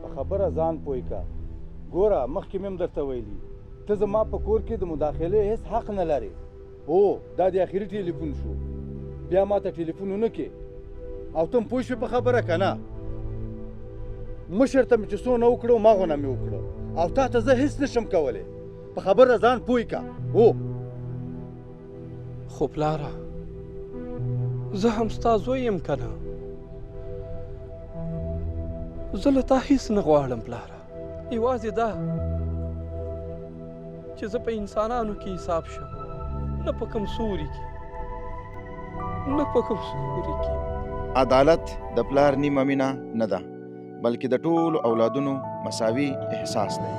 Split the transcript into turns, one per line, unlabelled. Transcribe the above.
په خبره ځان پوه که. ګوره مخکې مې هم درته ویلي، ته زما په کور کې د مداخلې هېڅ حق نه لرې. هو دا دې اخري ټیلیفون شو، بیا ما ته ټیلیفون ونه کې. او ته هم پوه شوې په خبره که نه؟ مشر ته مې چې څونه وکړو ماغونه مې وکړو، او تا ته زه هېڅ نشم کولی. په خبره ځان پوه که. هو.
خو پلاره زه هم ستا زوی یم که نه؟ زه له تا هیڅ نه غواړم پلاره، یوازې دا چې زه په انسانانو کې حساب شم، نه په کوم سوري کې، نه په کوم سوري کې.
عدالت د پلار نیمه مینه نه ده، بلکې د ټولو اولادونو مساوي احساس دی.